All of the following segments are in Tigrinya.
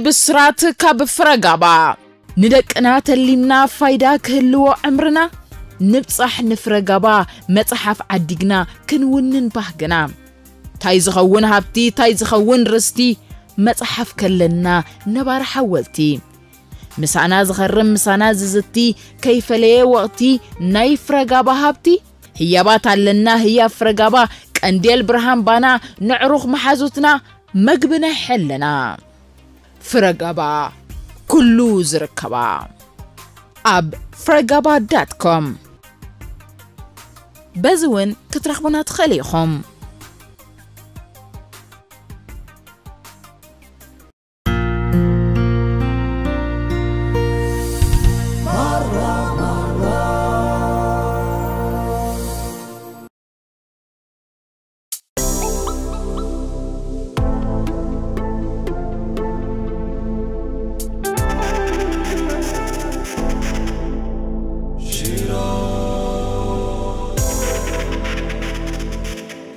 ብስራት ካብ ፍረጋባ። ንደቅና ተሊምና ፋይዳ ክህልዎ ዕምርና፣ ንብጻሕ ንፍረጋባ መጽሓፍ ዓዲግና ክንውንን ባህግና። ታይ ዝኸውን ሃብቲ፣ ታይ ዝኸውን ርስቲ፣ መጽሓፍ ከለና ነባር ሓወልቲ። ምሳና ዝኸርም ምሳና ዝዝቲ፣ ከይፈለየ ወቕቲ ናይ ፍረጋባ ሃብቲ። ህያባት ኣለና ህያብ ፍረጋባ፣ ቀንዴል ብርሃን ባና፣ ንዕሩኽ መሓዙትና፣ መግቢ ናይ ሕልና። ፍረጋባ ኩሉ ዝርከባ ኣብ ፍረጋባ ዳት ኮም። በዚ እውን ክትረኽቡና ትኽእሉ ኢኹም።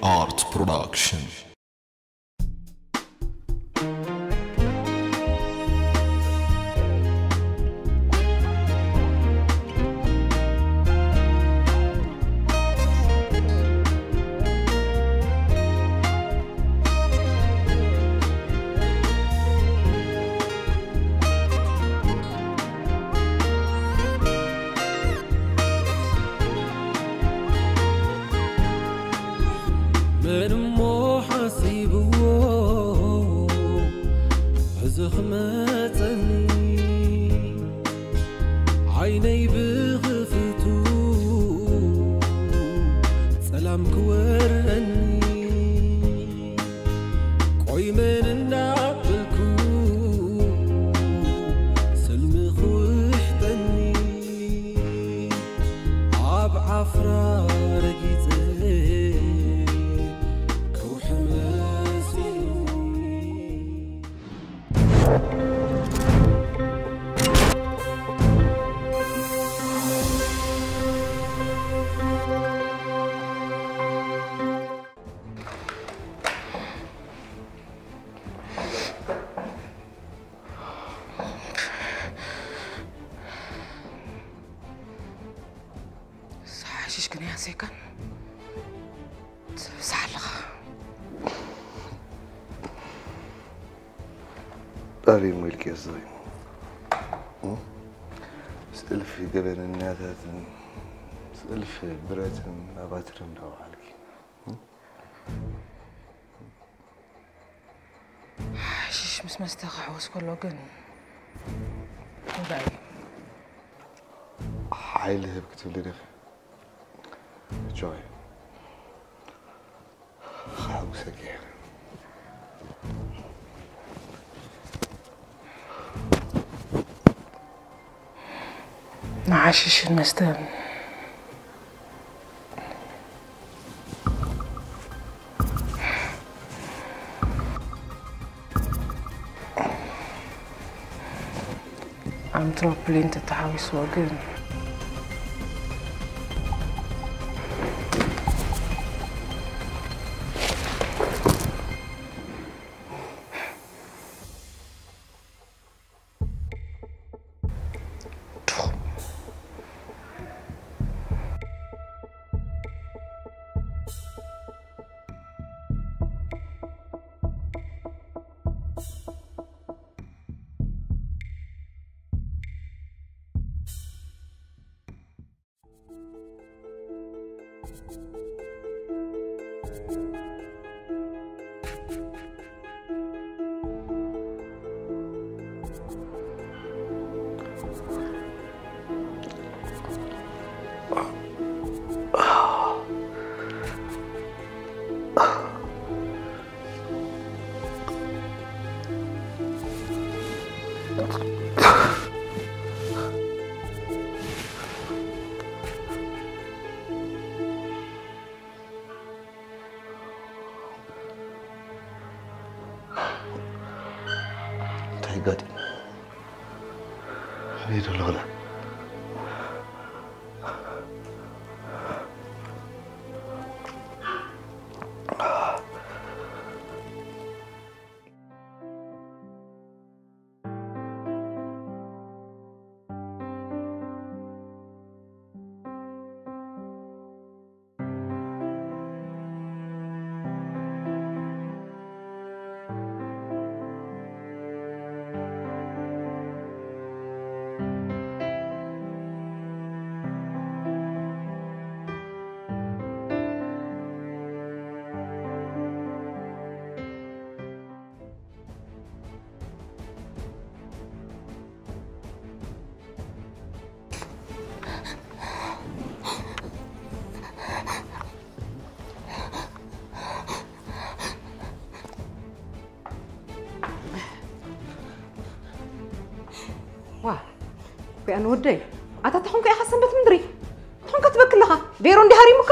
Art Production. መን እሞ ሓሲብዎ ሕዚ ክመጸኒ ዓይነይ ብኽፍቱ ጸላም ክወረኒ ቆይ መን እንዳበልኩ ስልሚ ክውሕጠኒ ኣብ ዓፍራ ረጊጸ ከውሒ መሲሉኒ። ሓሽሽ ግን ያሴካን ትብሳሕ ኣለኻ። ጣሪ ሞልክ ያዘይ። ስእልፍ ገበነኛታትን ስእልፍ ብረትን ኣባትርን ዳውዓልኪ። ሓሽሽ ምስ መስተ ክሕወስ ከሎ ግን እንታይ እዩ? ሓይሊ ህብ ክትብሊ ዲኺ? ጆይ፣ ከሐጉሰኪ እየ። ንሓሽሽን መስተን ኣንትሮፕሊን ተተሓዊስዎ ግን እንታይ ገጢሙ? ኣበይ ደሎ ኸላ? ኣነ ወደይ ኣታ ተኾንካ ኢኻ ሰንበት ምድሪ ተኾንካ ትበክለኻ ቤሮ እንዲ ሃሪሙካ።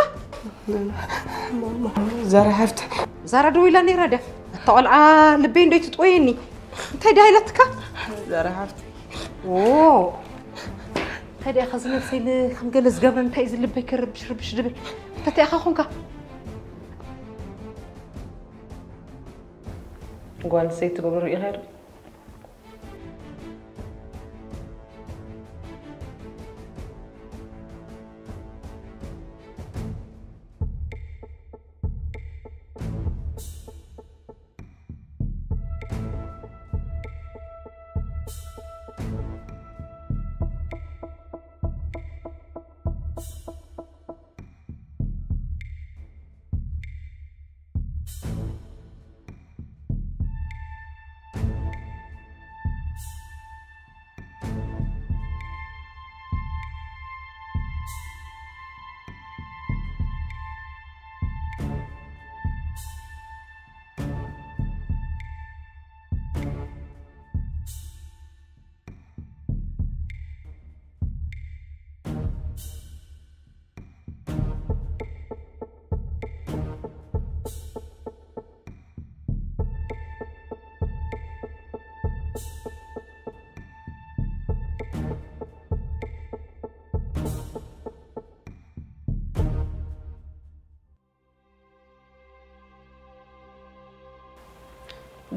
ዛራ ሓፍተይ። ዛራ ደው ኢላ ነይራ ድያ? እታ ቆልዓ ልበይ እንዶ ትጥወየኒ እንታይ ድያ ኢላትካ? ዛራ ሓፍተይ። ኦ እንታይ ድያ ኸዚ ነብሰይ ከም ገለ ዝገብረ እንታይ እዩ ዝልበይ ክርብሽ ርብሽ ድብል እንታይ ኢኻ ኾንካ? ጓል ሰይቲ ትገብሮ ርኢኻ ዶ?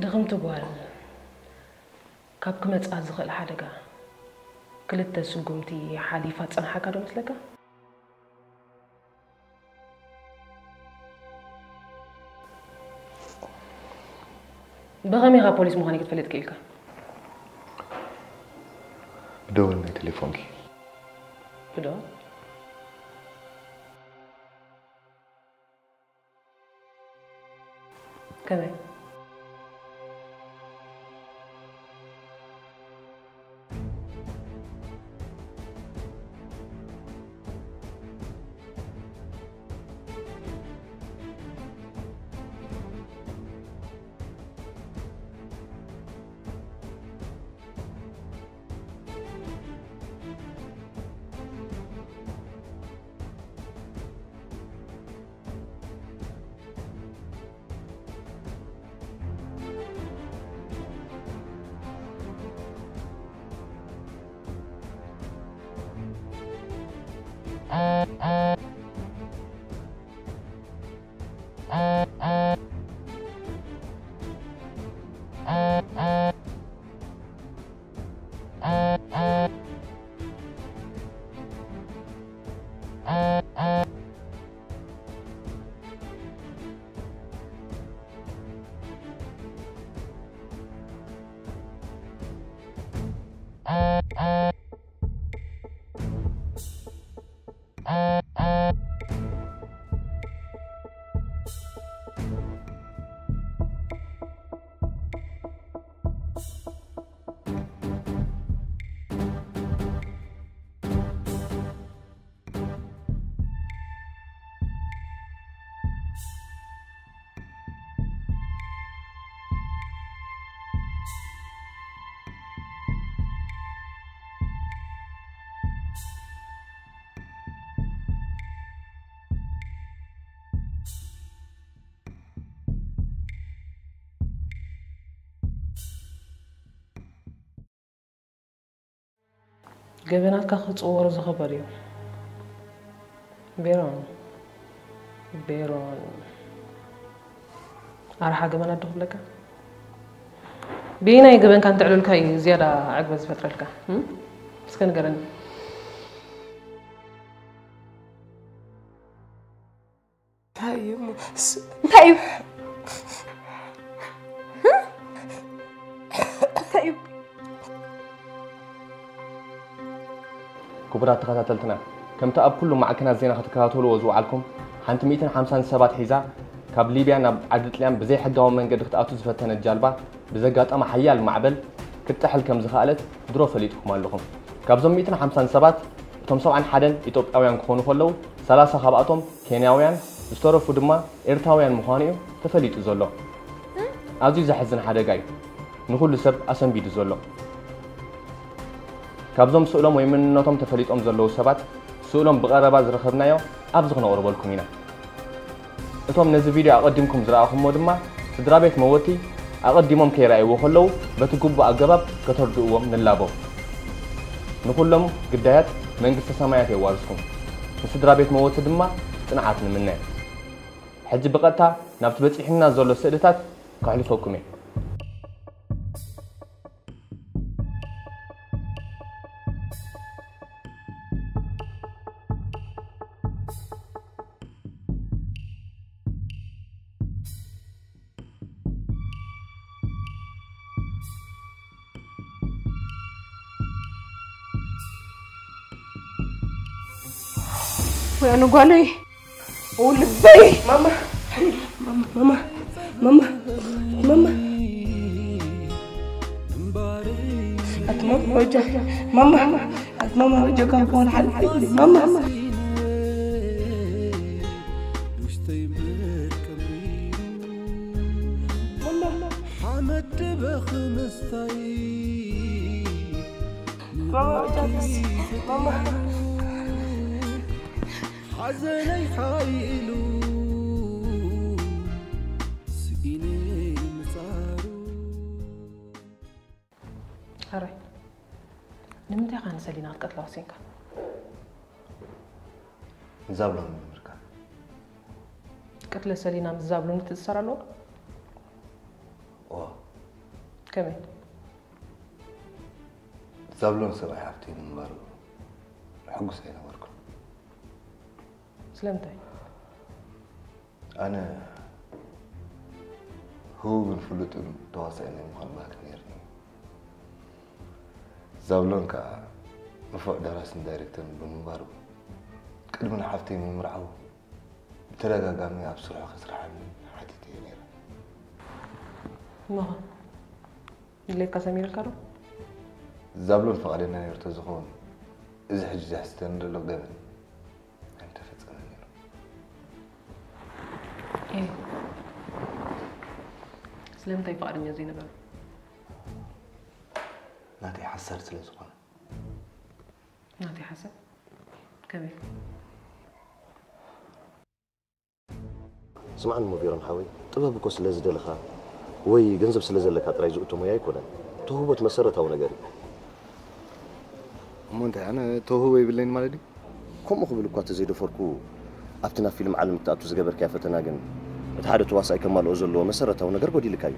ድኽምቲ ጓል ካብ ክመጽኣ ዝኽእል ሓደጋ ክልተ ስጉምቲ ሓሊፋ ዝጸንሓካ ዶ መስለካ? ብኸመይ ኢኻ ፖሊስ ምዃነይ ክትፈልጥ ክኢልካ? ብደወል ናይ ቴሌፎንኪ። ብደወል? ከመይ? ገበናትካ ክጽወሩ ዝኸበዱ እዮም። ቤሮን፣ ቤሮን፣ ኣርሓ ገበናት ዶ ክብለካ? ብየናይ ገበንካ እንተዕልልካ እዩ ዝያዳ ዕግበት ዝፈጥረልካ? እም? እስከ ንገረኒ። እንታይ እዩ እሞ? ስ- እንታይ እዩ? እንታይ እዩ? ክቡራት ተኸታተልትና፣ ከምቲ ኣብ ኩሉ ማዕከናት ዜና ክትከታተልዎ ዝወዓልኩም፣ ሓንቲ ሚእትን ሓምሳን ሰባት ሒዛ ካብ ሊብያ ናብ ዓዲ ጥልያን ብዘይሕጋዊ መንገዲ ክትኣቱ ዝፈተነት ጃልባ ብዘጋጠማ ሓያል ማዕበል ክትጥሕል ከም ዝኸኣለት ድሮ ፈሊጥኩም ኣለኹም። ካብዞም ሚእትን ሓምሳን ሰባት፣ እቶም ሰብዓን ሓደን ኢትዮጵያውያን ክኾኑ ከለዉ፣ ሰላሳ ካብኣቶም ኬንያውያን፣ ዝተረፉ ድማ ኤርትራውያን ምዃኑ እዩ ተፈሊጡ ዘሎ። ኣዝዩ ዘሕዝን ሓደጋ እዩ ንኹሉ ሰብ ኣሰንቢዱ ዘሎ። ካብዞም ስእሎም ወይ መንነቶም ተፈሊጦም ዘለዉ ሰባት ስእሎም ብቐረባ ዝረኸብናዮ ኣብዚ ክነቕርበልኩም ኢና። እቶም ነዚ ቪድዮ ኣቐዲምኩም ዝረኣኹምዎ ድማ ስድራ ቤት መወቲ ኣቐዲሞም ከይረኣይዎ ከለዉ በቲ ግቡእ ኣገባብ ከተርድእዎም ንላቦ። ንኹሎም ግዳያት መንግስተ ሰማያት የዋርስኩም። ንስድራ ቤት መወቲ ድማ ጽንዓት ንምነ። ሕጂ ብቐጥታ ናብቲ በጺሑና ዘሎ ስእልታት ከሕልፈኩም እየ። ወይ ኣነ ጓለይ፣ ኦ ልበይ። ማማ፣ ማማ፣ ማማ፣ ማማ፣ ማማ። ኣቲ ማማ ወጃ፣ ማማ፣ ኣቲ ማማ ወጃ፣ ካብ ኮን ሓል፣ ማማ። ሓመድ በኺ ምስታይ ማማ ወጃ፣ ማማ። ሓዘነይ ሓይሉ ስኢነ ምጻሩ። ሕራይ፣ ንምንታይ ኢኻ ንሰሊና ክትቀትላ ወሲንካ? ንዛብሎን ንምርካብ። ቅትለት ሰሊና ምስ ዛብሎን ምትእስሳር ኣለዎ? እዋ፣ ከመይ? ዛብሎን ሰብኣይ ሓፍተይ ንምንባሩ ሕጉስ ኣይነበርኩን። ስለምንታይ? ኣነ ህቡብን ፍሉጥን ተዋሳኢ ናይ ምዃን ባህጊ ነይርኒ። ዛብሎን ከኣ ንፉዕ ደራስን ዳይሬክተርን ብምንባሩ ቅድሚ ንሓፍተይ ምምርዓዉ ብተደጋጋሚ ኣብ ስርሑ ከስርሓኒ ሓቲተዮ ነይረ። እሞኸ ድሌትካ ሰሚርልካ ዶ? ዛብሎን ፈቓደኛ ነይሩ ተዝኸውን እዚ ሕጂ ዘሕትተኒ ዘሎ ገበን ኣይምተፈጸመን ነይሩ። እየ። ስለምንታይ ፈቓደኛ ዘይነበረ? ናተይ ሓሳድ ስለ ዝኾነ። ናተይ ሓሳድ? ከመይ? ስምዓኒ እሞ ቬሮን ሓወይ፣ ጥበብ እኮ ስለ ዝደለኻ ወይ ገንዘብ ስለ ዘለካ ጥራይ ዝእቶ ሞያ ኣይኮነን። ተውህቦ እቲ መሰረታዊ ነገር እዩ። እሞ እንታይ ኣነ ተውህቦ የብለይን ማለት ድዩ? ከምኡ ክብል እኳ እንተዘይደፈርኩ፣ ኣብቲ ናብ ፊልም ዓለም ክትኣቱ ዝገበርካያ ፈተና ግን፣ እቲ ሓደ ተዋሳኣይ ከማልኦ ዘለዎ መሰረታዊ ነገር ጎዲልካ እዩ።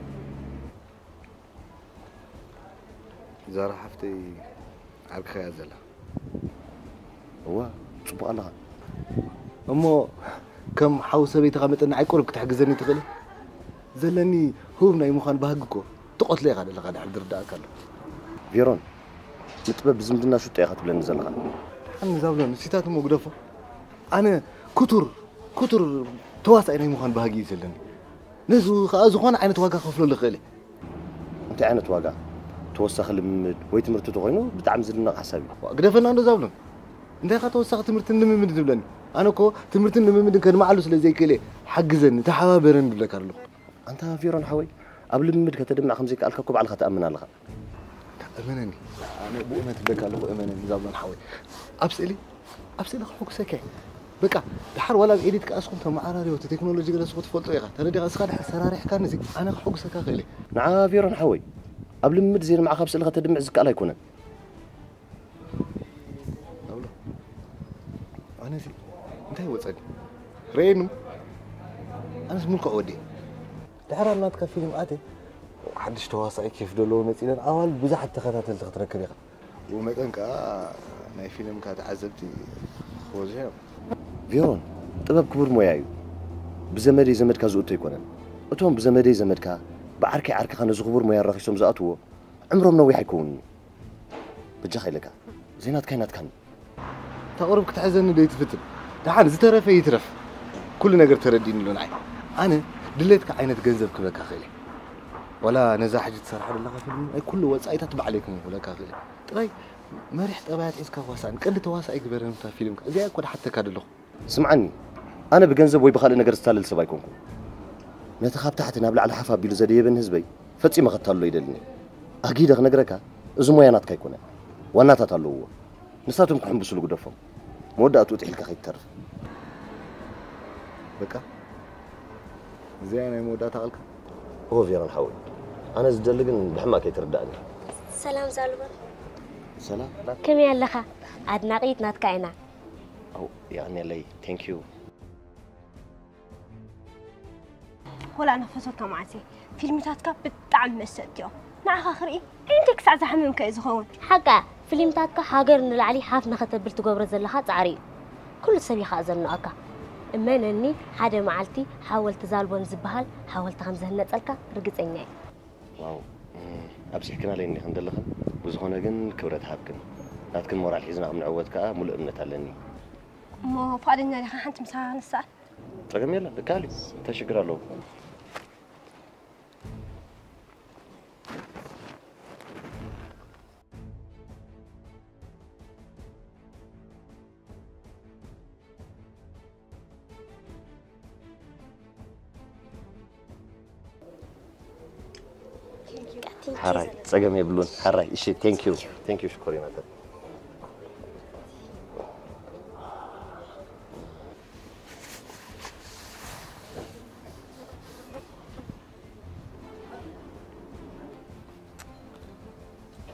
ዛራ ሓፍተይ ዓርክኻ እያ ዘላ። እዋ፣ ጽቡቕ ኣለኻ። እሞ ከም ሓው ሰበይትኻ መጠን ንዓይ ቁሩብ ክትሕግዘኒ ትኽእል? ዘለኒ ህቡብ ናይ ምዃን ባህጊ እኮ ትቐትሎ ኢኻ ዘለኻ ድሕሪ ዝርድኣካ ኣሎ። ቬሮን፣ ንጥበብ ብዝምድና ሽጦ ኢኻ ትብለኒ ዘለኻ። ኣነ ዛብሎን ንሲታት እሞ ግደፎ። ኣነ ክቱር ክቱር ተዋሳኢ ናይ ምዃን ባህጊ እዩ ዘለኒ። ነዚ ከኣ ዝኾነ ዓይነት ዋጋ ክኸፍለሉ እኽእል እየ። እንታይ ዓይነት ዋጋ? ተወሳኺ ልምምድ ወይ ትምህርቲ ተኾይኑ ብጣዕሚ ዝድነቕ ሓሳብ እዩ። ዋ፣ ግደፈና እንዶ ዛብሎን። እንታይ ኢኻ ተወሳኺ ትምህርትን ልምምድን ትብለኒ? ኣነ እኮ ትምህርትን ልምምድን ከድምዓሉ ስለ ዘይክእል እየ። ሓግዘኒ፣ ተሓባበረኒ ዝብለካ ዘለኹ። ኣንታ ቬሮን ሓወይ፣ ኣብ ልምምድ ከተድምዕ ከም ዘይከኣልካ እኮ ባዕልኻ ትኣምን ኣለኻ። እመነኒ፣ ኣነ ብእውነት እብለካ ኣለኹ፣ እመነኒ ዛብሎን ሓወይ። ኣብ ስእሊ ኣብ ስእሊ ከሐጉሰካ እየ። በቃ ድሓር ዋላ ኣብ ኤዲት ከኣ ንስኹም ተመዓራረዩ፣ እቲ ቴክኖሎጂ ገለ ንስኹም ትፈልጦ ኢኻ። ተረዲኻ እስኻ ድሓር ሰራሪሕካኒ እዚ ኣነ ከሐጉሰካ እኽእል እየ። ንዓ ቬሮን ሓወይ፣ ኣብ ልምምድ ዘይንምዓኻ ኣብ ስእሊ ከተድምዕ ዝከኣል ኣይኮነን። ኣነ እዚ እንታይ ወጸኒ? ረኤኑ ኣነስ ምልኩዕ ወዲ። ድሕር ኣብ ናትካ ፊልም ኣትየ ሓድሽ ተዋሳኢ ኬፍ ዘለዎ መጺለን ኣዋልድ ብዙሓት ተኸታተልቲ ክትረክብ ኢኻ። ብኡ መጠን ከኣ ናይ ፊልምካ ተዓዘብቲ ክበዝሑ እዮም። ቬሮን፣ ጥበብ ክቡር ሞያ እዩ። ብዘመደይ ዘመድካ ዝእቶ ኣይኮነን። እቶም ብዘመደይ ዘመድካ፣ ብዓርከይ ዓርክኻ ነዚ ክቡር ሞያ ኣራኺሶም ዝኣትዎ፣ ዕምሮም ነዊሕ ኣይከውንን እዩ። በጃኻ ኢለካ፣ ዘይናትካይ ናትካን እዩ። እታ ቁሩብ ክትሕዘኒ ዶ ይትፍትን? ደሓን ዝተረፈ ይትረፍ። ኩሉ ነገር ተረዲእኒ ኣሎ ንዓይ። ኣነ ድሌትካ ዓይነት ገንዘብ ክህበካ ክእል እየ። ዋላ ነዛ ሕጂ ትሰርሓ ዘለኻ ፊልም ናይ ኩሉ ወጻኢታት ባዕለይ ክምውለካ ክእል እየ። ጥራይ መሪሕ ጠባያት ሒዝካ ዋሳእን ቀንዲ ተዋሳኢ ግበረኒ እታ ፊልምካ። እዚኣ እኮ ድሓተካ ዘለኹ። ስምዓኒ፣ ኣነ ብገንዘብ ወይ ብኻልእ ነገር ዝታለል ሰብ ኣይኮንኩን። ነቲ ካብ ታሕቲ ናብ ላዕሊ ሓፍ ኣቢሉ ዘደየበኒ ህዝበይ ፈጺመ ከታልሎ ኣይደልን እየ። ኣጊደ ክነግረካ፣ እዚ ሞያ ናትካ ኣይኮነን። ዋናታት ኣለውዎ። ንሳቶም ክሕምብስሉ ግደፎም። መወዳእትኡ ጥሒልካ ከይትተርፍ። በቃ፣ እዚኣ ናይ መወዳእታ ቃልካ? ኦ፣ ቬሮን ሓወይ፣ ኣነ ዝደሊ ግን ብሕማቕ ከይትርዳእኒ። ሰላም ዛልቦን። ሰላም። ከመይ ኣለኻ? ኣድናቒት ናትካ ኢና። ኣው፣ የቐንየለይ። Thank you። ወላ ኣነ ክፈትወካ መዓልቲ። ፊልምታትካ ብጣዕሚ መሰጥቲ እዮም። ንዓኻ ክርኢ ዓይንተይ ክሳዕ ዝሓምም ከ እዩ ዝኸውን። ሓቃ፣ ፊልምታትካ ሃገር ንላዕሊ ሃፍ ንኸተብል ትገብሮ ዘለኻ ጻዕሪ እዩ። ኩሉ ሰብ ይኸኣ ዘንቐካ። እመነኒ፣ ሓደ መዓልቲ ሓወልቲ ዛልቦን ዝበሃል ሓወልቲ ከም ዝህነጸልካ ርግጸኛ እየ። ዋው፣ ኣብዚሕክናለይ እኒኽን ዘለኽን። ብዝኾነ ግን ክብረት ሃብክን። ናትክን ሞራል ሒዝና ከም ንዕወት ከኣ ሙሉእ እምነት ኣለኒ። እሞ ፍቓደኛ ዲኻ ሓንቲ ምሳኻ ክንስኣል? ጸገም የለን፣ ይከኣል እዩ። እንታይ ሽግር ኣለዎ? ሓራይ ጸገም የብሉን። ሓራይ እሺ። Thank you, thank you ሽኮሪናተን።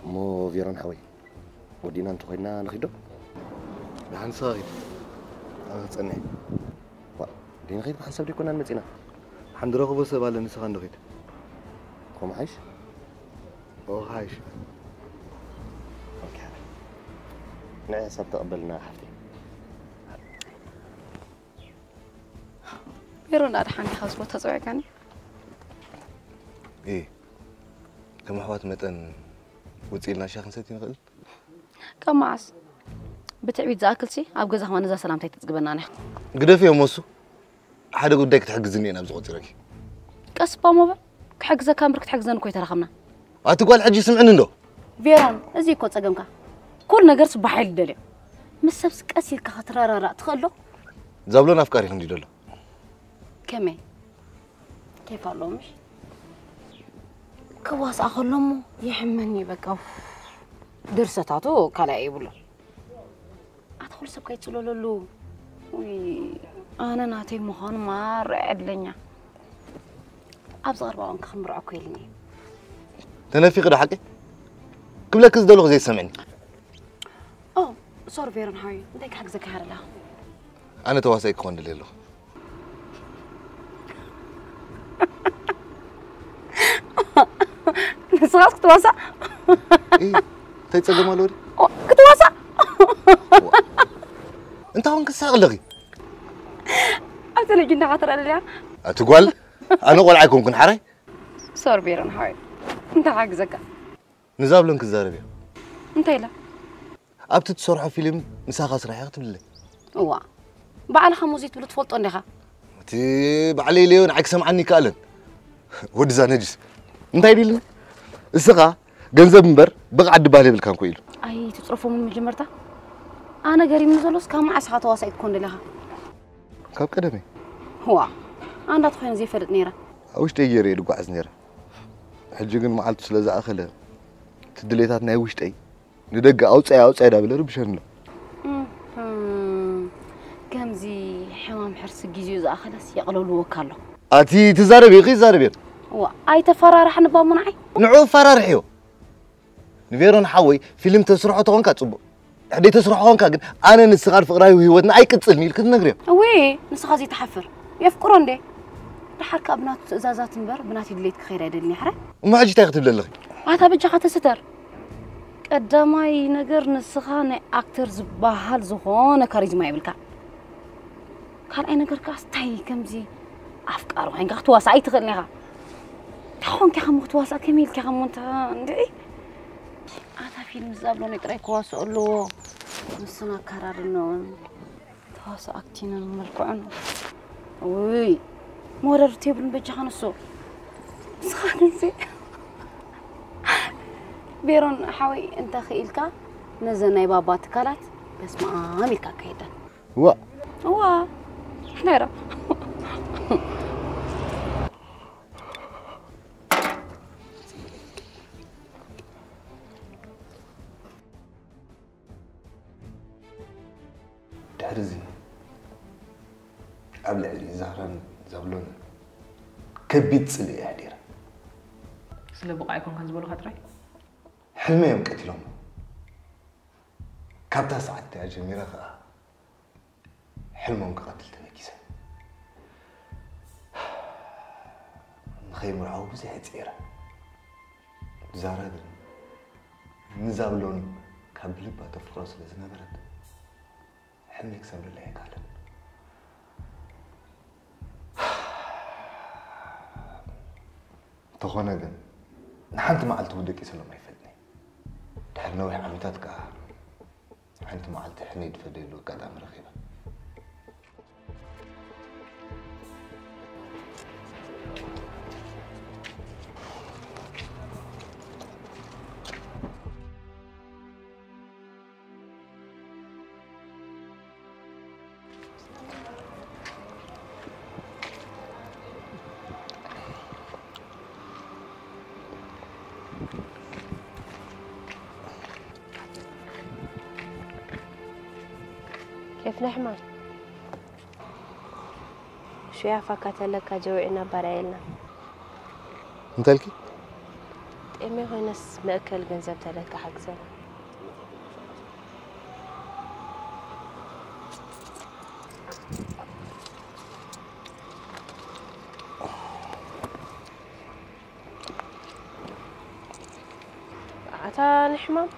እሞ ቬሮን ሓወይ፣ ወዲእና እንተኾይንና ንኺዶ? ደሓን ንስኻ ኺድ። ኣነ ክጸንሕ እየ። ዋ፣ ደይንኸይድ ብሓንሳብ ደይኮናን መጺና። ሓንቲ ረኽቦ ሰብ ኣለ፣ ንስኻ እንዶ ኺድ። ከምኡ ሓይሽ? ኦ፣ ሓይሽ። ኦኬ። ንዒ ሓሳብ ተቐበልና ሓፍተይ። ሜሮን፣ ኣድሓን ዲኻ ኣብዚ ቦታ ጸዊዕካኒ? እይ፣ ከም ኣሕዋት መጠን ውጽእ ኢልና ሻሂ ክንሰቲ ንኽእል? ካብ መዓስ? ብትዕቢት ዝኣክልሲ ኣብ ገዛ ከማን እዛ ሰላምታ ኣይተጽግበናን ኢኻ። ግደፍዮ እሞ እሱ ሓደ ጉዳይ ክትሕግዝኒ እየ ናብዚ ቆጺረኪ። ቀስ እባ እሞ በል፣ ክሕግዘካ እምበር ክትሕግዘኒ እኮ ኣይተራኸብናን። ኣቲ ጓል ሕጂ ስምዕኒ እንዶ። ቬሮን፣ እዚ እኮ ጸገምካ። ኩሉ ነገርስ ብሓይሊ ትደልዮ። ምስ ሰብስ ቀስ ኢልካ ክትረዳዳእ ትኽእል ዶ? ዛብሎን ኣፍቃሪኺ እንድዩ ዘሎ። ከመይ? ኬፍ ኣለዎ ምሽ? ክዋስኣ ከሎ እሞ የሕመኒ በቃ። ድርሰታቱ ካልኣይ የብሉን። ኣቲ ኩሉ ሰብ ከይትጽለለሉ። ውይ፣ ኣነ ናተይ ምዃኑ ማራ ዕድለኛ። ኣብዚ ቀረባ እዋን ከ ክምርዖ እኮ ኢሉኒ እዩ። ተነፊኺ ዶ ሓቂ? ክብለኪ ዝደለኹ ዘይትሰምዕኒ። ኦ፣ ሶሪ ቬሮን ሓወይ፣ እንታይ ክሕግዘካ ኢኻ ደለኻ? ኣነ ተዋሳኢ ክኾን ደልየ ኣለኹ። ንስኻስ ክትዋሳእ? እይ፣ እንታይ ጸገም ኣለዎ ድዩ? ኦ፣ ክትዋሳእ? እንታይ ኾንኪ ትስሕቂ ኣለኺ? ኣብ ቴሌቪዥን ዲኻ ትረአ ደሊኻ? ኣቲ ጓል፣ ኣነ ቆልዓ ኣይኮንኩን ሓራይ። ሶሪ ቬሮን ሓወይ፣ እንታይ ክሕግዘካ? ንዛብሎን ክዛረብ እየ። እንታይ ኢላ? ኣብቲ ትሰርሖ ፊልም ምሳኻ ስራሕ እየ ክትብለለይ። እዋ፣ ባዕልኻ እሞ ዘይትብሎ ትፈልጦ እንዲኻ። እቲ ባዕለይ ኢለዮ ንዓይ ክሰምዓኒ ኣይከኣለን። ወድዛ ነጅስ እንታይ ኢሉኒ? እስኻ ገንዘብ እምበር ብቕዓት ድበሃል የብልካን እኮ ኢሉ። ኣይትጽረፎም መጀመርታ። ኣነ ገሪምኒ ዘሎስ ካብ መዓስ ኢኻ ተዋሳኢት ክትኮን ደሊኻ? ካብ ቀደመይ። እዋ፣ ኣንዳ ተኾይነ ዘይፈልጥ ነይረ። ኣብ ውሽጠይ ገይረ እየ ድጓዓዝ ነይረ። ሕጂ ግን መዓልቱ ስለ ዝኣኸለ እቲ ድሌታት ናይ ውሽጠይ ንደገ ኣውጻይ ኣውጻይ ዳበለ ርብሸኒ ኣሎ። እህም፣ ከምዚ ሕማም ሕርሲ ግዜኡ ዝኣኸለስ የቕለልዎ እካ ኣሎ። ኣቲ ትዛረቢ ኢኺ ይዛረብ እየ። እዋ፣ ኣይተፈራርሓኒ እባ እሞ ንዓይ። ንዑ ኣፈራርሕዮ። ንቬሮን ሓወይ ፊልም ተስርሖ ተኾንካ ጽቡቕ። ሕደይ ተስርሖ ኾንካ ግን ኣነ ንስኻን ፍቕራዊ ህይወትና ኣይቅጽልን ኢልኪ ትነግርዮ። እወ፣ ንስኻ ዘይትሓፍር። የፍቅሮ እንዴ? ደሓር ከኣ ብናቱ ትእዛዛት እምበር ብናተይ ድሌት ክኸይድ ኣይደልን እየ፣ ሕራይ? እሞ ሕጂ እንታይ ክትብሊ ኣለኺ? ኣታ በጃኻ ተስተር። ቀዳማይ ነገር ንስኻ ናይ ኣክተር ዝበሃል ዝኾነ ካሪዝማ የብልካ። ካልኣይ ነገር ከኣ ስታይ ከምዚ ኣፍቃሪ ኮይንካ ክትዋሳእ ኣይትኽእልን ኢኻ። እንታይ ኾንካ ኢኻ እሞ ክትዋሳእ ከመይ ኢልካ ኢኻ እሞ እንተ እንድዒ ኣታ ፊልም ዝዛብሎኒ ጥራይ ክዋስኦ ኣለዎ። ምስና ኣካራርነውን ተዋሳኣክቲንን መልክዑን ውይ መወዳድርቲ የብሉን በጃኻ ንሱ ንስኻ ግን ሲ ቬሮን ሓወይ እንተ ኽኢልካ ነዘን ናይ ባባ ትካላት በስመኣም ኢልካ ኣካይደን። እዋ። እዋ። ነይራ። ልዕሊ ዛህራን ዛብሎን ከቢድ ጽልኢ ኣሕዲረ። ስለ ብቑዕ ኣይኮንካን ዝበሉኻ ጥራይ? ሕልመይ እዮም ቀቲሎም። ካብታ ሰዓት እቲኣ ጀሚረ ኸኣ ሕልሞም ክቐትል ተበጊሰ። ንኸይምርዓው ብዙሕ ጸይረ። ዛራ ግን ንዛብሎን ካብ ልባ ተፍቅሮ ስለ ዝነበረት ሕልመይ ክሰምረለይ ኣይከኣለን። እንተኾነ ግን ንሓንቲ መዓልቲ እውን ደቂሰሎም ኣይፈልጥን እየ። ድሕሪ ነዊሕ ዓመታት ከኣ ሓንቲ መዓልቲ ሕነይ ዝፈደየሉ ኣጋጣሚ ረኺበ። ኬፍ ናይ ሕማም ሽያ ፋካ ተለካ ጀዊዕና ባርያ የልና። እንተልኪ ጤሜ ኮይነስ መእከል ገንዘብ ተለካ ሓግዘና። ኣታ ንሕማም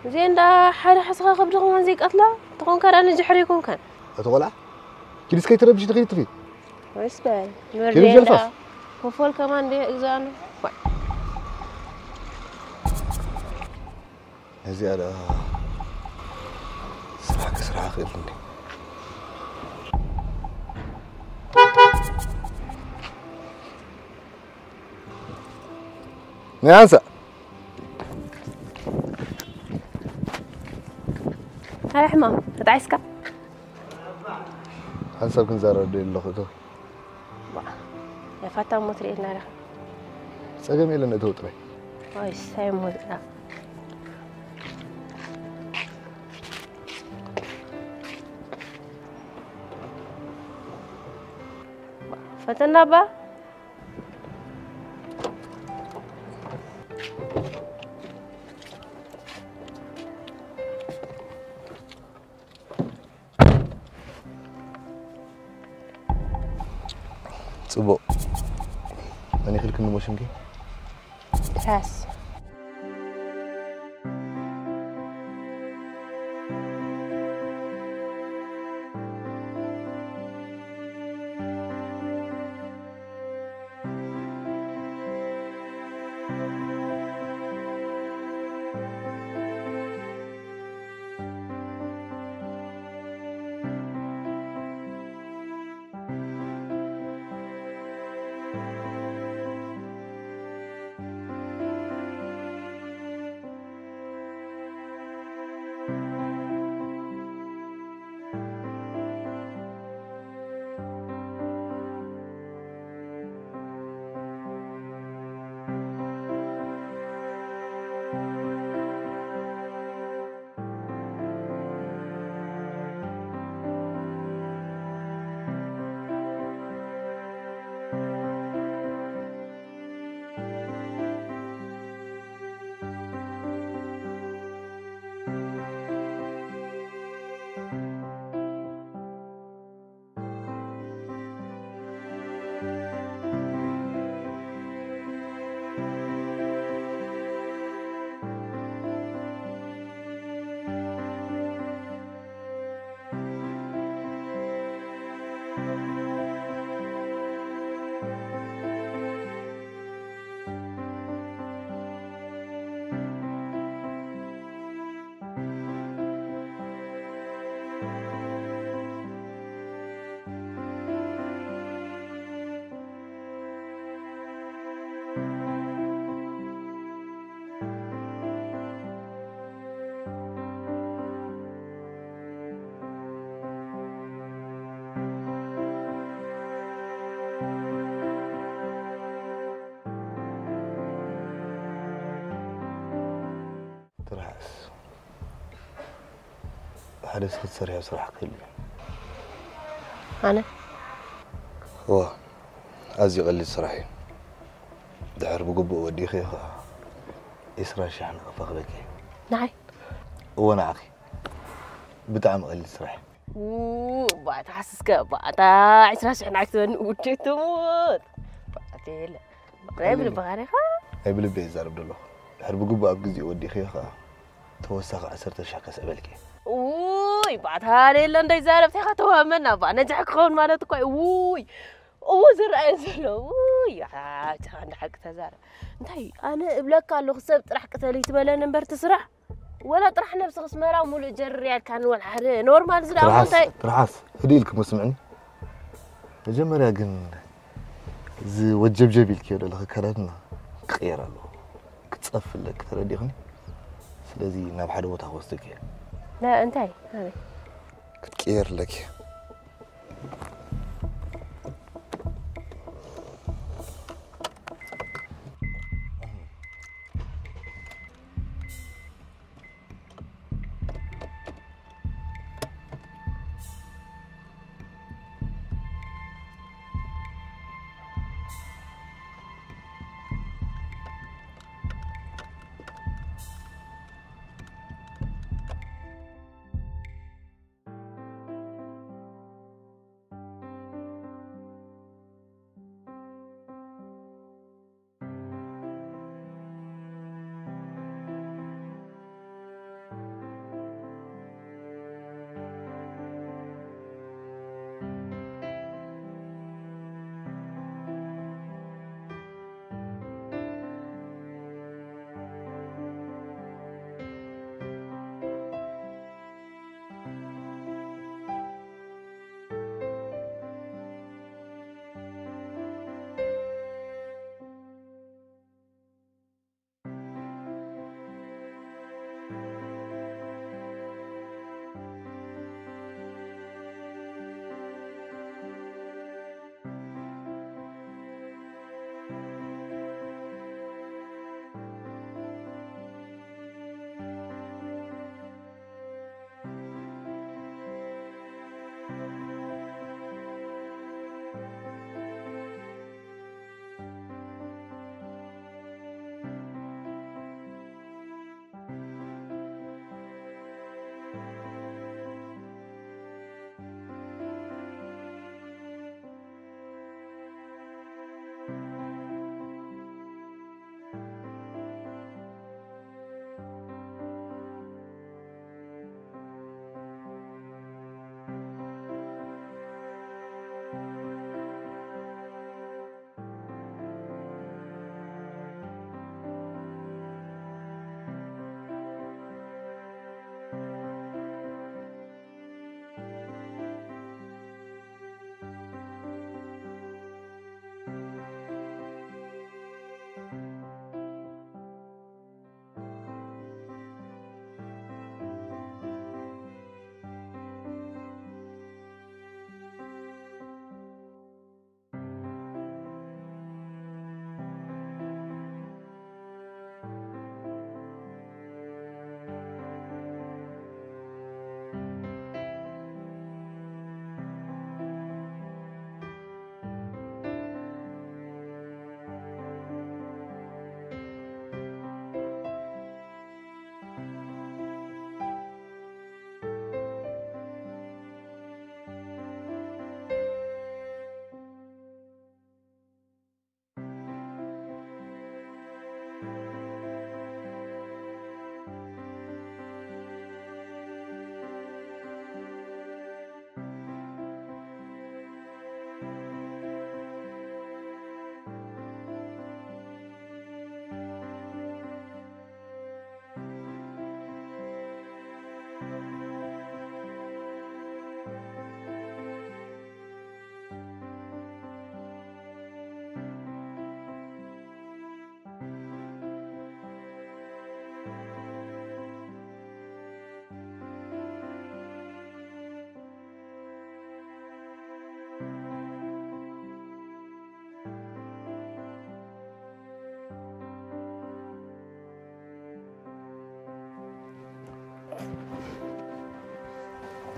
እዚኤን ዳ ሓደ ሓስኻ ከብዲ ከማን ዘይቀትላ ተኾንካ ዳ ንድሕሪ ይኮንካን። እቲ ቆልዓ ኪድ እስከ ይትረብሽ ንኸይድ ትፊ ወይስ በል ኪድ ጀልፋፍ ኮፎል ከማን እንደ እግዛኑ ነዚኣ ደኣ ስራሕ ክስራሕ ክእል እንዴ? ናይ ሓንሳእ እንታይ ሕማም ተጣዒስካ? ሓንሳብ ክንዛረብ ደልየ ኣለኹ እቶ ያፋታ እሞ ትርእየና ኢኻ። ጸገም የለን እቶ ጥራይ ዋይ ሳይ ሞዝኣ ፈተና ባ ጽቡቕ መን ይኽልክኒ ሞ ሽምኪ ትራስ ትርሓስ ሓደ ስኽትሰርዮ ስራሕ ክህሉ እዩ ኣነ እዋ፣ ኣዝዩ ቀሊል ስራሕ እዩ። ድሕር ብግቡእ ወዲኺ ኸዓ ዒስራ ሽሕ ናቕፋ ክበኪ። ንዓይ? እወ፣ ንዓኺ። ብጣዕሚ ቀሊል ስራሕ እዩ። ው፣ ባታ ሓስስከ፣ ባታ ዒስራ ሽሕ ንዓይ ክትበኒ ውዴ ትሙት። ባታ የለ። ናይ ብልብኻ ዲኻ? ናይ ብልቢ እየ ዝዛረብ ዘለኹ። ድሕር ብግቡእ ኣብ ግዜኡ ወዲኺ ኸዓ ተወሳኺ ዓሰርተ ሽሕ ከስዕበልኪ እየ። ውይ፣ ባታ የለ እንዳይዛረብ፣ እንታይ ኢኻ ተዋመና፣ ባ ነጃሕ ክኸውን ማለት እኮ እዩ። ውይ፣ እዎ ዝረኣየ ዘሎ፣ ውይ፣ ኣታ፣ እንዳ ሓቂ ተዛረብ። እንታይ፣ ኣነ እብለካ ኣለኹ፣ ሰብ ጥራሕ ቅተል ይትበለን እምበር ትስራሕ። ወላ ጥራሕ ነብስኽስ መራ ሙሉእ ጀርር ያልካኒ፣ ወላ ሓደ ኖርማል ዝደኣ ትርሓስ፣ እንታይ? ትርሓስ፣ ህድእ ኢልኪ መስምዕኒ። መጀመርያ ግን እዚ ወጀብጀብ ኢልክዮ ዘለኺ ኣከዳድና ክቕየር ኣለዎ። ክትጸፊ ኣለኪ፣ ተረዲእኽኒ? ስለዚ ናብ ሓደ ቦታ ክወስደኪ እየ። ና፣ እንታይ? ኣበይ? ክትቅየር ኣለኪ።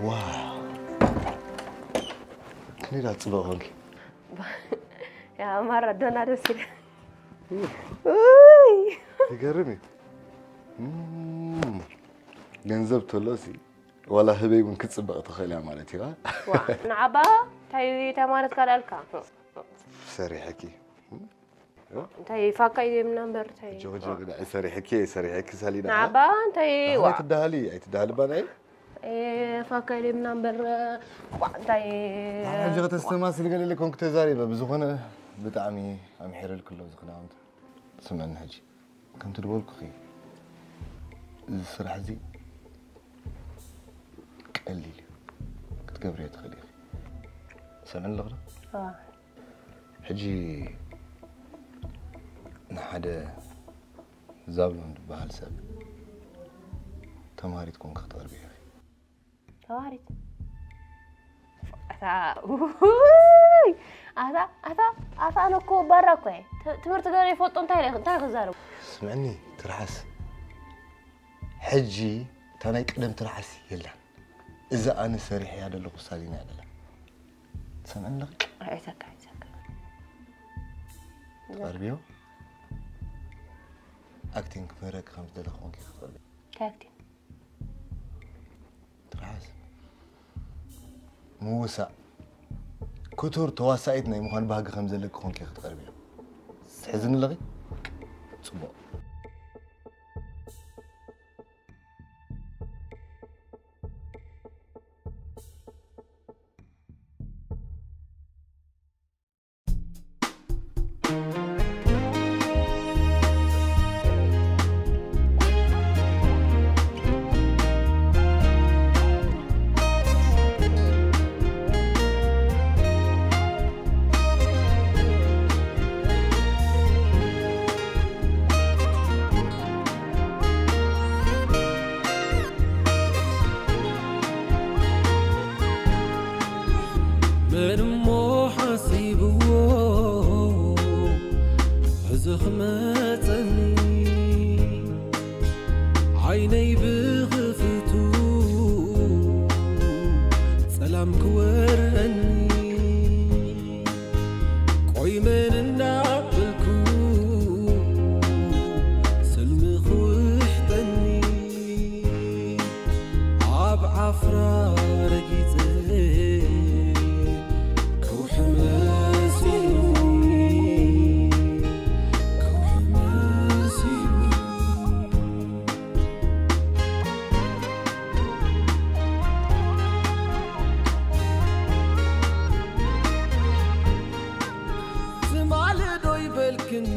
ዋው፣ ክንደይ ደኣ ጽቡቕ ኮንኪ። ባ፣ ያ ማራዶና ደስ ይላል። ውይ። ይገርም እዩ። እም፣ ገንዘብ ተሎሲ ዋላ ህበይ እውን ክትፅበቕ ትኽእል እያ ማለት እዩ። ዋ፣ ንዓባ እንታይ ተማረት ካላልካ? ሰሪሐኪ። እንታይ ፋካ ኢደምና እምበር እንታይ? ጆ ጆ ግዳ ሰሪሐኪ ሰሪሐኪ ሳሊና። ንዓባ እንታይ ዋ? ኣይትዳሃሊ ኣይትዳሃሊ ባናይ። ፋካ ኢደምና እምበር ዋ እንታይ? ሕጂ ከተስተማስል ገለለ ኮንክ ተዛሪበ ብዝኾነ ብጣዕሚ ኣምሒረልክ ኣሎ ዝኽናውንት ስምዕኒ ሕጂ ከምቲ ዝበልኩኺ እዚ ስራሕ እዚ ቀሊል እዩ ክትገብርዮ ትኽእል ኢኺ ሰምዕኒ ኣለኽዶ ሕጂ ንሓደ ዛብሎም ዝበሃል ሰብ ተምሃሪት ኮንኪ ክትቐርብዮ ኢኺ ተዋሪት ኣታ ውይ ኣታ ኣታ ኣታ ኣነ እኮ ባራ እኮ እየ ት- ትምህርቲ ገለ ይፈልጦ እንታይ ኢለ- እንታይ ክዛረብ ስምዕኒ ትርሓስ ሕጂ እታ ናይ ቀደም ትርሓስ የላን እዛ ኣነ ሰሪሐያ ዘለኹ ሳሊና እያ ደላ ትሰምዕኒ ኣለኺ ኣይተካ ኣይተካ ትቐርብዮ ኣክቲንግ ክምህረኪ ከም ዝደለኹ ኮንኪ ክትቐርብዮ እንታይ ኣክቲንግ ትርሓስ ምውሳእ ክቱር ተዋሳኢት ናይ ምዃን ባህጊ ከም ዘለኪ ኮንኪ ክትቐርብዮ ትሕዝኒ ኣለኺ ጽቡቕ መን እሞ ሓሲብዎ ሕዚ ክመፀኒ ዓይነይ ብኽፍቱ ፀላም ክወርኒ ቆይ መን እንዳበልኩ ስልሚ ክውሕጠኒ ኣብ ዓፍራ ረጊፀ ከውሒ መሲሉኒ ከውሒ መሲሉኒ ትማሊ ዶ ይበልክኒ